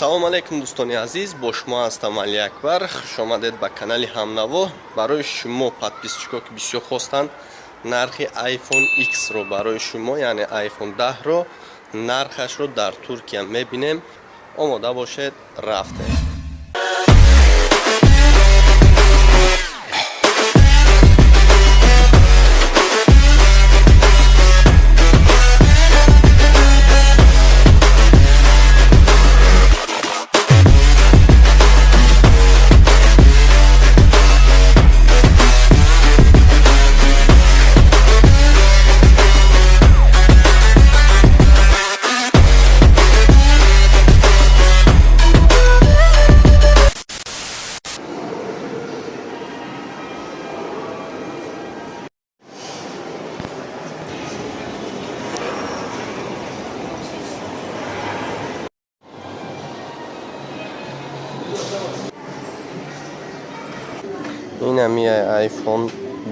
Салом алейкум, дӯстони азиз, бо шумо ҳастам Али Акбар. Хуш омадед ба канали Ҳамнаво. Барои шумо подписчик о, ки бисёр хостанд нархи iPhone X-ро барои шумо, яъне iPhone 10-ро нархашро дар Туркия мебинем. Омода бошед, рафтем. Инами iPhone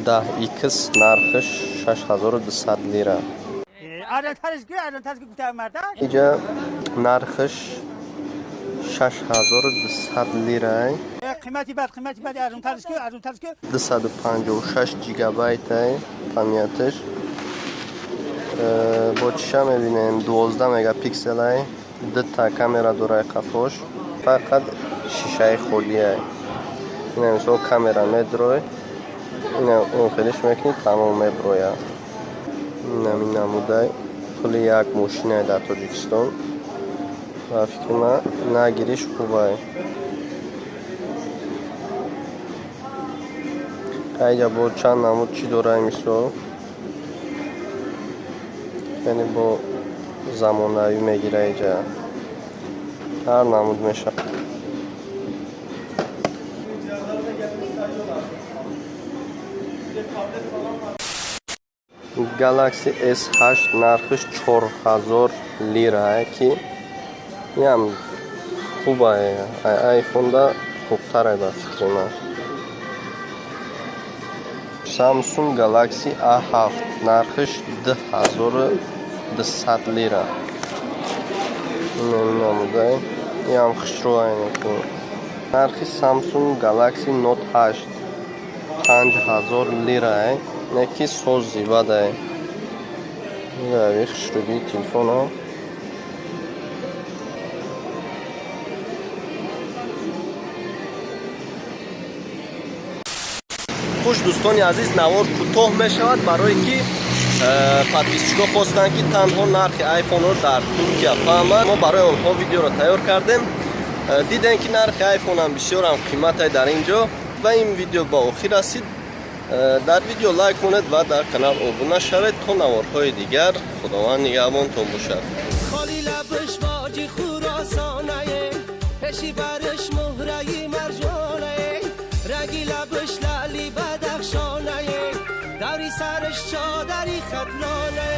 10X, нархаш 6200 лира. Иҷа нархаш 6200 лира. 256 гигабайтай память аш. Бо чиша мебинем? 12 мегапикселай, дута камера дорай, қафош фақат шишаи холиай. Ина, мисол, камера медрой, ина он хелиш мекунӣ, тамом, меброя. Инами намудай пули як мошинае дар Тоҷикистон. Ба фикри ман, нагириш хубай. Айҷа бо чанд намуд чӣ дорай, мисол, яъне бо замонавӣ мегира, иҷа ҳар намуд мешавад. Galaxy S8 нархиш 4000 лира, ки ям хубае, iPhone-да хубтарай, ба фикри ман. Samsung Galaxy A7 нархиш 2200 лира. Намудай ям хушрӯай. Нархи Samsung Galaxy Note 8 5000 лирае, не ки сози бадай. Рави хушрӯгии телефоно. Хуш, дӯстони азиз, навор кӯтоҳ мешавад, барое ки подписчик о хостанд, ки танҳо нархи айфонро дар Туркия фаҳманд. Мо барои онҳо видеоро тайёр кардем. Дидем, ки нархи айфонам бисёрам қиматай дар ин ҷо. Ва ин видео ба охир расид. Дар видео лайк монед ва дар канал обуна шавед. То наворҳои дигар, Худованд нигаҳбонтон бошад. خالی لبش باجی خراسانه، پشی برش مهره مرجانه، رگی لبش لعلی بدخشانه، دری سرش چادری ختلانه.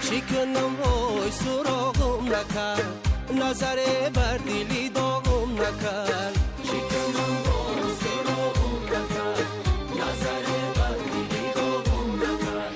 چی کنم وای، سراغم نکرد، نظر بر دلی داغم نکرد.